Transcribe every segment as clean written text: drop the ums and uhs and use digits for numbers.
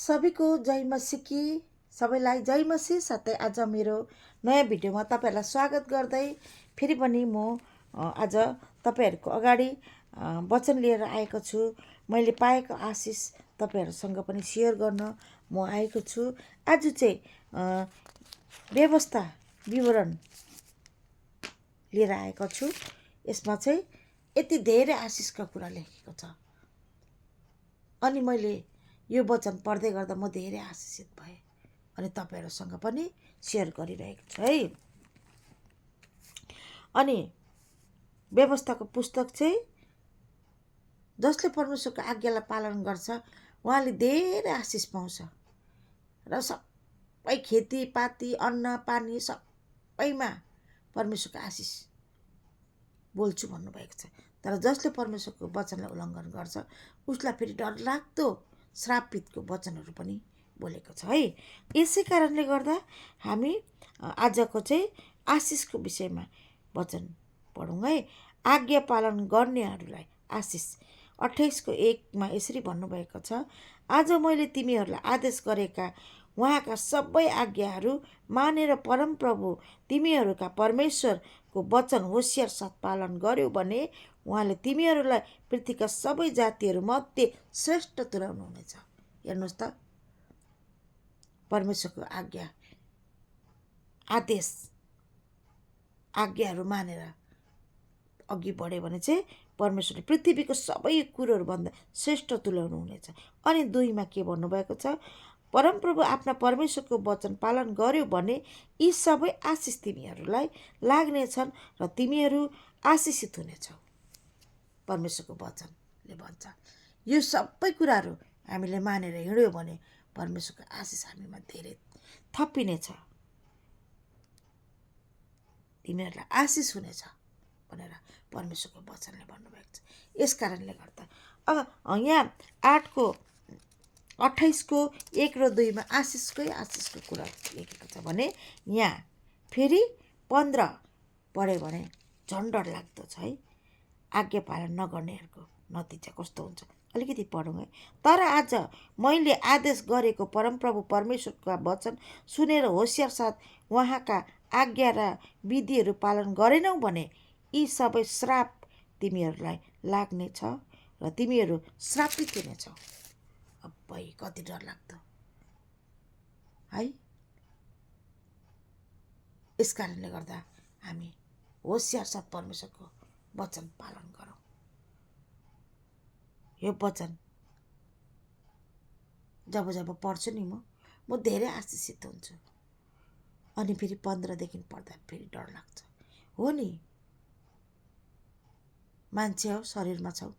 सबैको जय मसी की सबैलाई जय मसी। साथै आज मेरो नयाँ भिडियोमा तपाईहरुलाई स्वागत गर्दै फेरि पनि म आज तपाईहरुको अगाडि वचन लिएर आएको छु। मैले पाएको आशिष तपाईहरुसँग पनि शेयर गर्न म आएको छु। आज चाहिँ व्यवस्था विवरण लिएर आएको छु। यसमा चाहिँ यति धेरै आशिषका कुरा लेखेको छ अनि मैले यो वचन पढ्दै गर्दा म धेरै आशिषित भएँ अनि तपाईहरुसँग पनि शेयर गरिरहेको छु है। अनि व्यवस्थाको पुस्तक चाहिँ जसले परमेश्वरको आज्ञालाई पालन गर्छ उहाँले धेरै आशिष पाउँछ र सबै खेतीपाती अन्न पानी सबैमा परमेश्वरको आशिष बोल्छु भन्नुभएको छ। तर जसले परमेश्वरको वचनलाई उल्लङ्घन गर्छ उसलाई फेरि डरलाग्दो श्रापितको वचनहरू पनि बोलेको छ है। यसै कारणले गर्दा हामी आजको चाहिँ आशिषको विषयमा वचन पढौँ है। आज्ञा पालन गर्नेहरूलाई आशिष 28:1 यसरी भन्नुभएको छ, आज मैले तिमीहरूलाई आदेश गरेका उहाँका सबै आज्ञाहरू मानेर परमप्रभु तिमीहरूका परमेश्वरको वचन होसियार साथ पालन गर्यो भने उहाँले तिमीहरूलाई पृथ्वीका सबै जातिहरूमध्ये श्रेष्ठ तुल्याउनुहुनेछ। हेर्नुहोस् त, परमेश्वरको आदेश आज्ञाहरू मानेर अघि बढ्यो भने चाहिँ परमेश्वरले पृथ्वीको सबै कुरोहरूभन्दा श्रेष्ठ तुल्याउनु हुनेछ। अनि 2मा के भन्नुभएको छ, परमप्रभु आफ्ना परमेश्वरको वचन पालन गर्यो भने यी सबै आशिष तिमीहरूलाई लाग्नेछन् र तिमीहरू आशिषित हुनेछौ। परमेश्वरको वचनले भन्छ यो सबै कुराहरू हामीले मानेर हिँड्यो भने परमेश्वरको आशिष हामीमा धेरै थपिनेछ, तिमीहरूलाई आशिष हुनेछ भनेर परमेश्वरको वचनले भन्नुभएको छ। यस कारणले गर्दा अब यहाँ 8:28 र 2मा आशिषको कुरा लेखेको छ भने यहाँ फेरि 15 पढ्यो भने झन् डर लाग्दो छ है। आज्ञा पालन नगर्नेहरूको नतिजा कस्तो हुन्छ अलिकति पढौँ है। तर आज मैले आदेश गरेको परमप्रभु परमेश्वरका वचन सुनेर होसियार साथ उहाँका आज्ञा र विधिहरू पालन गरेनौ भने यी सबै श्राप तिमीहरूलाई लाग्नेछ र तिमीहरू श्रापित हुनेछौ। अब्बै कति डर लाग्दो है। यस कारणले गर्दा हामी होसियार साथ परमेश्वरको वचन पालन गरौँ। यो वचन जब जब पढ्छु नि म धेरै आशिषित हुन्छु। अनि फेरि 15 देखि पढ्दा फेरि डर लाग्छ। हो नि, मान्छे हौ, शरीरमा छौ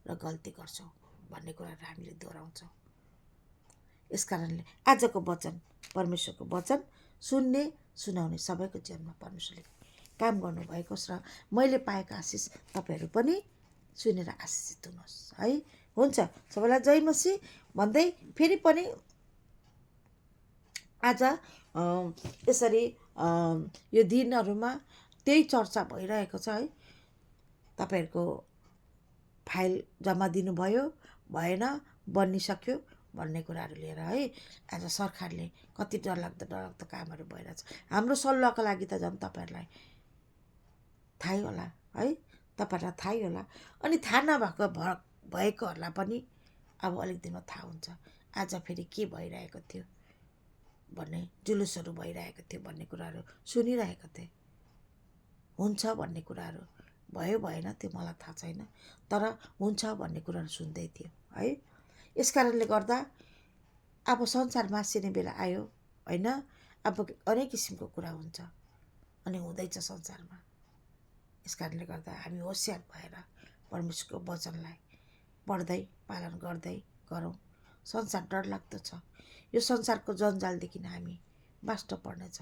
र गल्ती गर्छौ भन्ने कुराहरू हामीले दोहोऱ्याउँछौँ। यस कारणले आजको वचन परमेश्वरको वचन सुन्ने सुनाउने सबैको जीवनमा परमेश्वरले काम गर्नुभएको छ र मैले पाएको आशिष तपाईहरू पनि सुनेर आशिषित हुनुहोस् है। हुन्छ, सबैलाई जय मसी भन्दै फेरि पनि आज यसरी यो दिनहरूमा त्यही चर्चा भइरहेको छ है। तपाईहरुको फाइल जम्मा दिनुभयो भएन बनिसक्यो भन्ने कुराहरू लिएर है। आज सरकारले कति डरलाग्दो कामहरू भइरहेछ। हाम्रो सल्लाहको लागि त झन् तपाईहरुलाई थाहै होला है, तपाईहरुलाई थाहै होला। अनि थाहा नभएको भएकोहरूलाई पनि अब अलिक दिनमा थाहा हुन्छ। आज फेरि के भइरहेको थियो भन्ने, जुलुसहरू भइरहेको थियो भन्ने कुराहरू सुनिरहेको थिएँ। हुन्छ भन्ने कुराहरू भयो भएन त्यो मलाई थाहा छैन, तर हुन्छ भन्ने कुराहरू सुन्दै थियो है। यस कारणले गर्दा अब संसार मासिने बेला आयो होइन। अब अनेक किसिमको कुरा हुन्छ अनि हुँदैछ संसारमा। यस कारणले गर्दा हामी होसियार भएर परमेश्वरको वचनलाई पढ्दै पालन गर्दै गरौँ। संसार डरलाग्दो छ। यो संसारको जन्जालदेखि हामी बाँच्न पर्नेछ।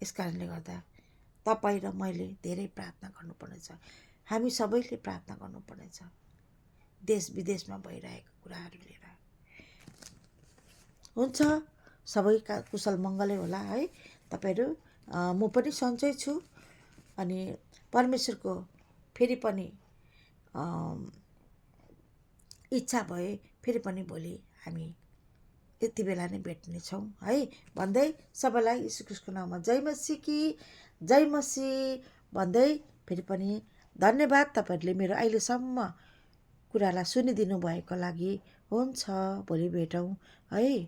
यस कारणले गर्दा तपाईँ र मैले धेरै प्रार्थना गर्नुपर्नेछ। हामी सबैले प्रार्थना गर्नुपर्नेछ देश विदेशमा भइरहेको कुराहरू लिएर। हुन्छ, सबैका कुशल मङ्गलै होला है। तपाईहरू म पनि सन्चै छु अनि परमेश्वरको फेरि पनि इच्छा भए फेरि पनि भोलि हामी यति बेला नै भेट्नेछौँ है भन्दै सबैलाई यीशु ख्रीष्टको नाममा जय मसी भन्दै फेरि पनि धन्यवाद तपाईँहरूले मेरो अहिलेसम्म कुरालाई सुनिदिनु भएको लागि। हुन्छ, भोलि भेटौँ है।